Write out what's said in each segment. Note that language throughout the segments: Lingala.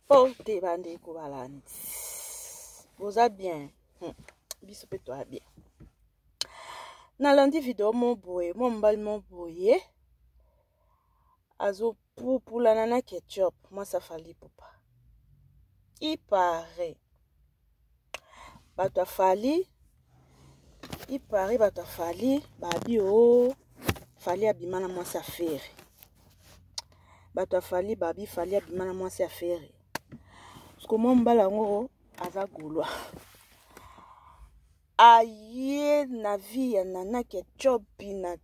Porte bandeko balandi boza bien Biso mpe toya bien. Nalandi video mo boye, mwa mobali mo boye azopupulana na Ketchup, mwasi afali pupa. Ipare bato afali, ipare bato afali babi o Fali abima na mwasi afere. Bato afali babi Fali abima na mwasi afere. Siko mwa mobali yango aza gaulois, aye na vie ya Nana Ketchup na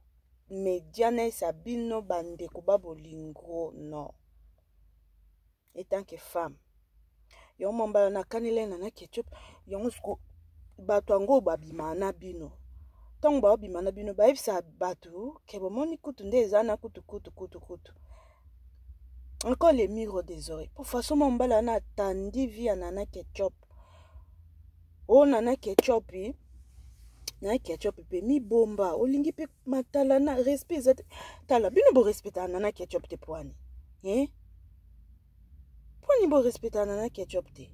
media na bino bandeko ba bolingo. Non, etant que femme, yango mwa mobali nakaneli Nana Ketchup yango. Siko bato yango babima na bino, ntango baobima na bino, bayebisa bato ke bomoni kutu nde eza na kutu kutu kutu kutu. Encore les murs des oreilles po façon mwa mobali wana atandi vie ya Nana Ketchup. Oyo Nana Ketchup, na Ketchup mpe mibomba olingi mpe matala na respect eza te. Tala, bino borespectaka Nana Ketchup te. Poani, eh? Poni borespectaka Nana Ketchup te?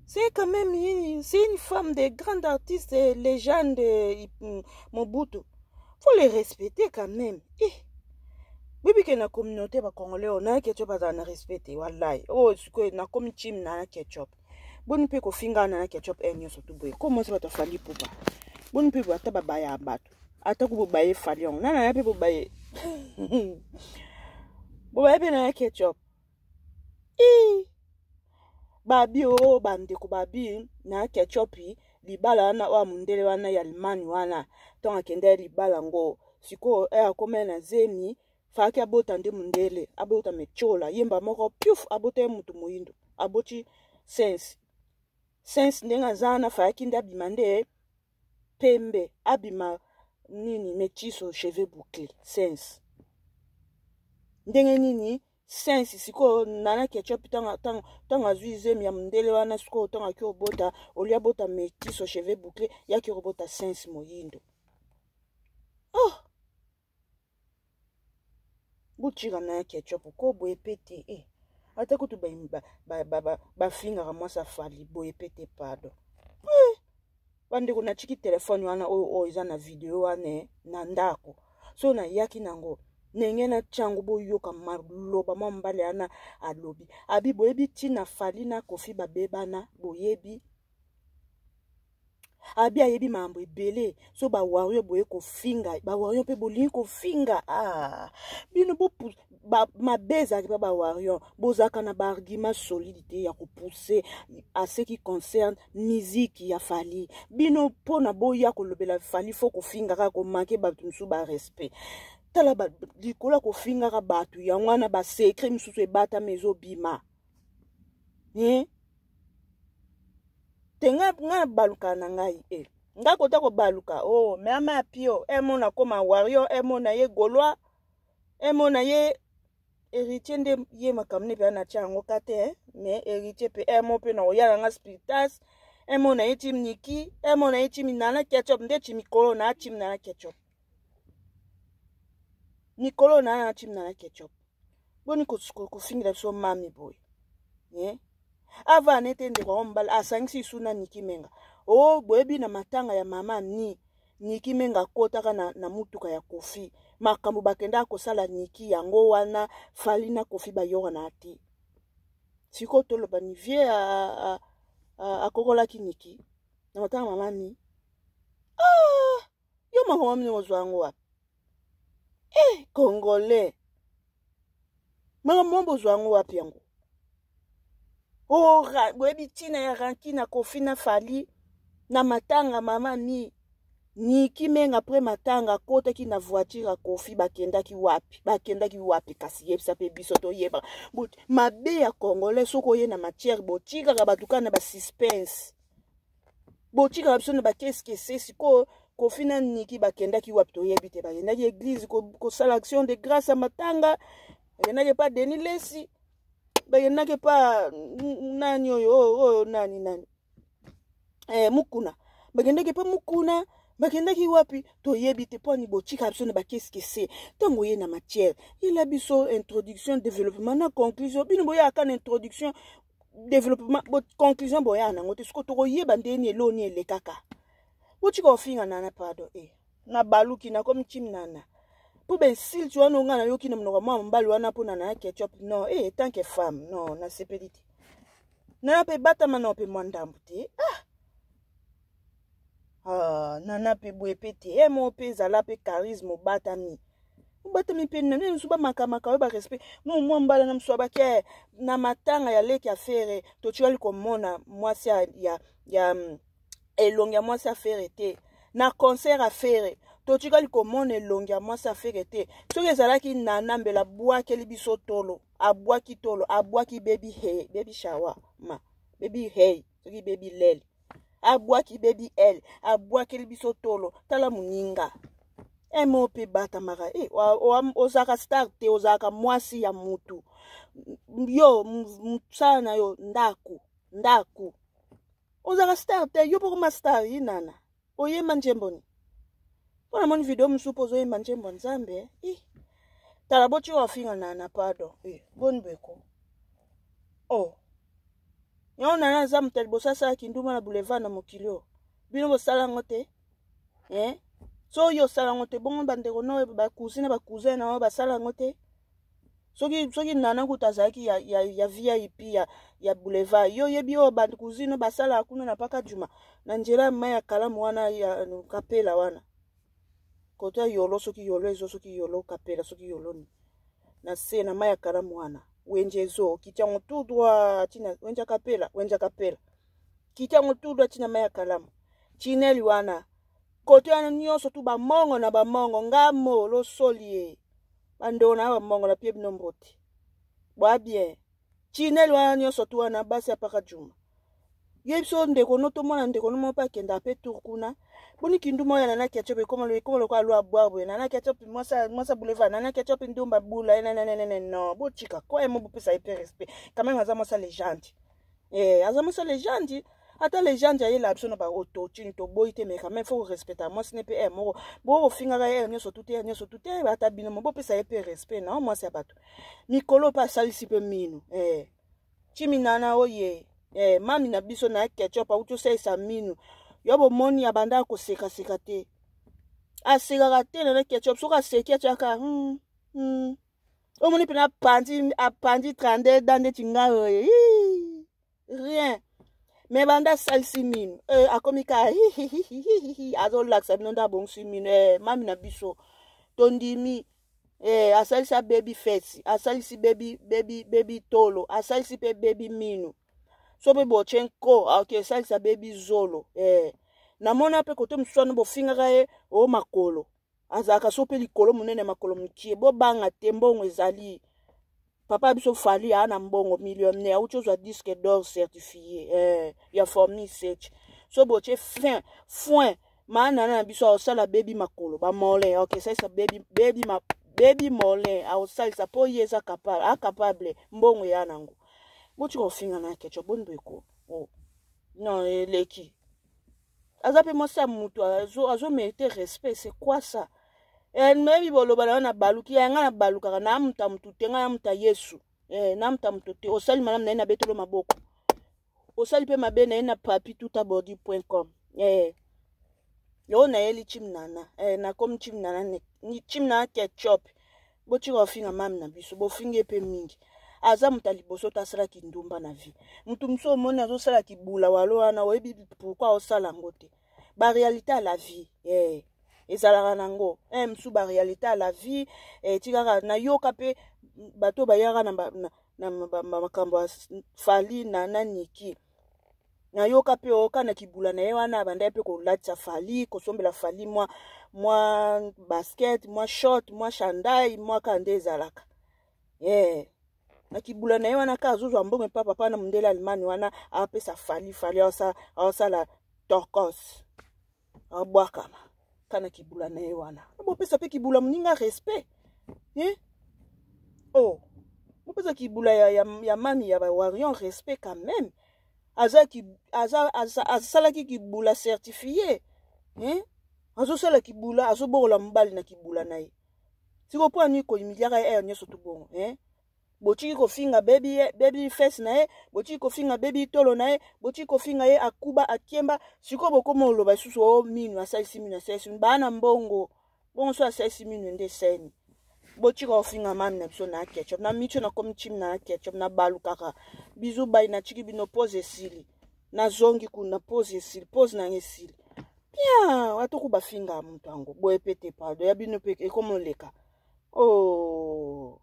C'est quand même une, c'est une femme de grande artiste, légende Mobutu. Faut les respecter quand même. Eh. Boyebi ke na communauté bacongolais oyo, Nana Ketchup azala na respect te, wallahi. Oyo sikoyo nakomi team Nana Ketchup. Boni mpe kofinga Nana Ketchup e nyonso tu boye? Komosi bato afali pupa, boni mpe ata babaya bato, ata ko bobaye Fali yango nana ya mpe bobaye, bobaye mpe Nana Ketchup. I babi oyo bandeko babi na Ketchup, libala wana oyo mondele wana ya Allemagne wana, ntongo akende libala yango, sikoyo e akomela na zemi. Faki abota nde mondele, abota metiola yemba moko piuf, abota ye motu moyindo, aboti sense sense ndenge aza wana. Fayaki nde abima nde pembe, abima nini, métiso, cheveux bouclé, sense ndenge nini sense. Sikoyo Nana Ketchup, ntango azwi zemi ya mondele wana, sikoyo ntango aki obota, olia abota métiso, cheveux bouclé, yaki kobota sense moyindo. Oh, botika na ya Ketchup ko boye pe te. Eh, ata kutu bafingaka mwasi afali boye pe te, pardon. Eh, bandeko, natiki telefone wana oyo oyo eza na video wana na ndako, so nayaki nango ndenge natya yango, boyoka maloba mwa mobali wana alobi. Abi boyebi ntina Fali na Kofi babebana, boyebi. Abi ayebi makambo ebele. So bawario boye kofinga bawario mpe bolingi kofinga. Ah, bino mabe ezalaki mpe bawario bozalaka na baargument solide te ya kopousser à ce qui concerne musique ya Fali. Bino mpona boya kolobela Fali, faut kofinga kaka, komanquer bato mosusu barespect. Tala, likolo ya kofingaka bato yango wana, basecret mosusu ebatama ezobima. Eh? Te, ngai ngai baluka na ngai e ngai kota kobaluka. Oh, mama ya pio emona koma warrior, emona ye gaulois, emona ye héritier nde ye makambo ne mpe natya yango ka te. Mais héritier mpe emo mpe na koya nanga spiritas, emona ye team Niki, emona ye team Nana Ketchup nde ti mikolo na team Nana Ketchup, mikolo na team Nana Ketchup. Boni kofingela biso mami boye? Yeah? Ava nete ndeko yango mobali asangisi lisu na Niki Menga. O boyebi na matanga ya mama ni Niki Menga akotaka na mutuka ya Kofi, makambo bakendaka kosala Niki yango wana, Fali na Kofi bayokana te. Sikoyo toloba ni vie akokolaki Niki na matanga mama ni. Ah, yo makambo mini ozwa yango wapi? Eh, congolais, makambo mo bozwa yango wapi yango? Oh, boyebi ntina ya ranki na Kofi na Fali na matanga mama ni Niki Menga. Après matanga, akotaki na voiture ya Kofi, bakendaki wapi? Bakendaki wapi? Kasi yebisa mpe biso toyeba. Mabe ya congolais, soki oye na matière, botikaka bato kaka na basuspense, botikaka biso na bakeskese. Sikoyo Kofi na Niki bakendaki wapi? Toyebi te. Bakendaki église kosala action de grâce ya matanga, bakendaki epa Denis Lesi, bakendaki epa nani oyo oyo nani nani, Mukuna, bakendaki epa Mukuna, bakendaki wapi? Toyebi te. Mpo ani botika biso na bakeskese? Ntango oye na matière, yela biso introduction, développement na conclusion. Bino boyaka na introduction. Développement, conclusion boya nango te. Sikoyo tokoyeba ndeni eloni elekaka. Botika kofinga Nana, pardon. E nabaluki, nakomi team Nana mpo bainsulte wana onga nayoki na monoko mwa mobali wana mpo na Nana Ketchup. Non, e tant que femme, non, nasepeli te. Nana mpe batama na mpe mwa ndambo te. Ah, ah, Nana mpe boye mpe te. E mo mpe ezala mpe charisme, obatami, obatami mpe nani mosusu bamakamaka oyo barespect mo mwa mbala na mosusu abaki na matanga ya leki afere. Totikali komona mwasi ya elongi ya mwasi afere te. Na concert afere, totikali komona elongi ya mwasi afere te. Soki ezalaki Nana, mbela abwakeli biso tolo, abwaki tolo, abwaki baby hey, baby shower ma baby hey, soki baby lele, abwaki baby l, abwakeli biso tolo. Tala moninga emo mpe batamaka. E, ozalaka star te, ozalaka mwasi ya mutu. Yo mosala na yo ndako ndako, ozalaka star te. Yo mpo koma star, ye Nana oyemba nzembo ni mpo namoni video mosusu mpo ozoyemba nzembo ya Nzambe. I tala, botika ofinga Nana, pardon. E boni beko o yango. Nana aza moto ya liboso asalaki ndumba na boulevard na mokili oyo. Bino bosala yango te, eh? So oyo osala yango te, bongo bandeko no, bacousine, bacousin na oyo basala yango te. Soki Nana kuta azalaki ya VIP ya boulevard, yo oyebi oyo bacousine basalaka kuna na Paka Juma, na nzela ya mai ya kalamu wana, ya Kapela wana, koto ya Yolo, soki Yolo ezo, soki Yolo Kapela, soki Yolo ni na se na mai ya kalamu wana, wenje ezo okiti yango tout droit tina wenje Kapela, wenje Kapela, kiti yango tout droit tina mai ya kalamu, chineli wana, koto wana nyonso tu bamongo na bamongo. Ngamo losoli ye, bandeko na bamongo na pie bino mbote bwa bien. Chineli wana nyonso tu wana, basi ya Paka Juma. Ye biso ndeko no, tomona ndeko no moko mpe akenda mpe tour kuna. Boni kinduma oyo Nana Ketchup ekoma lokola lwa bwar boye? Nana Ketchup, mwasa boulevard, Nana Ketchup ndumba bula nananana. Non, botika ko emo, bopesa ye mpe respect quand même. Aza mwasa légende, eh, aza mwasa légende. Ata légende ayela biso na baauto-tune, toboyi te, mais quand même faut respecter mwasi ne mpe. Ere moko bokofingaka ye ere nyonso tu te, ere nyonso tu te. Ata bino mo bopesa ye mpe respect na mwasi ya bato. Mikolo mpe asalisi mpe mino, eh. Chimi Nana oye, eh, mami na biso na Ketchup auti osalisa minu. Yo bomoni abanda kosekaseka te, asekaka te Nana Ketchup. Soki aseki, atiaka Omoni mpena apandi, apandi 32 da ndeti ngai oye, rien. Me banda asalisi minu, eh, akomi kaka azolakisa bino nde abongisi minu. Eh, mami na biso, tondimi. Eh, asalisi baby face, asalisi baby tolo, asalisi mpe baby minu. So mpe botie nko aoke esalisa baby zolo. Eh, namona mpe kote mosusu wana bofingaka ye o makolo azalaka so mpe likolo monene, makolo mokie. Bobanga te, mbongo ezali. Papa biso Fally aa na mbongo, millionnaire, auti ozwa disque d'or certifié, eh, ya formule sech. So botie fin foin maanana na biso, aosala baby makolo bamolin, ok, esalisa baby molin, aosalisa mpo ye eza capable, acapable, mbongo eya nango. Botika kofinga na Ketchup, boni boyeko. Oh. Non, eleki. Aza mpe mwasi ya moto, azomérite respect. C'est quoi ça? Eh, maybe boloba na yo na baluki ya ngai, na balukaka na muta mutu te, ngai na muta Yesu. Eh, na muta mutu te. Osali malamu na ye, na betelo maboko. Osali mpe mabe na ye, na papi tutabodi.com. Eh, yo nayeli chim Nana, eh, nakomi chim Nana, chim Nana Ketchup. Botika kofinga mami na biso, bofingi ye mpe mingi. Aza moto ya liboso to asalaki ndumba na vie. Moto mosusu omoni azosala kibula walo wana, oyebi pourquoi osala yango te. Baréalité ya la vie, eh, ezalaka nango, eh, mosusu baréalité ya la vie, eh, tikaka nayoka mpe bato bayaka na makambo ya Fally na Niki. Nayoka mpe oyoka na kibula na ye wana, abandaki mpe kolatisa Fally, kosombela Fally mwa basket, mwa short, mwa chandail, mwa kaka nde ezalaka, yeah. Na kibula na ye wana kaka azozwa mbongo epa papa na mondele Allemagne wana, apesa Fally. Fally aosala torcos, abwakama kana kibula na ye wana. Bopesa mpe kibula moninga respect, eh? Oh, bopesa kibula ya mami ya bawarrior respect quand même. Asalaki kibula certifié, eh? Azosala kibula, azobokola mobali na kibula na ye. Siko mpo ani kohumiliaka ye ere nyonso tu bongo, eh? Botiki kofinga baby, baby face na ye, botiki kofinga baby tolo na ye, botiki kofinga ye akuba akemba. Sikoyo bokoma oloba lisusu o oh, minu asalisi minu asalisi minu baa na mbongo bongo so asalisi minu nde eseni. Botika kofinga mami na biso na Ketchup na micho na komi chim na Ketchup na balukaka bizu bai na tiki bino pose esili nazongi kuna pose esili pose nanga esili bien atoko bafinga moto yango boye pe te pardon ya bino pe ekomoleka oh.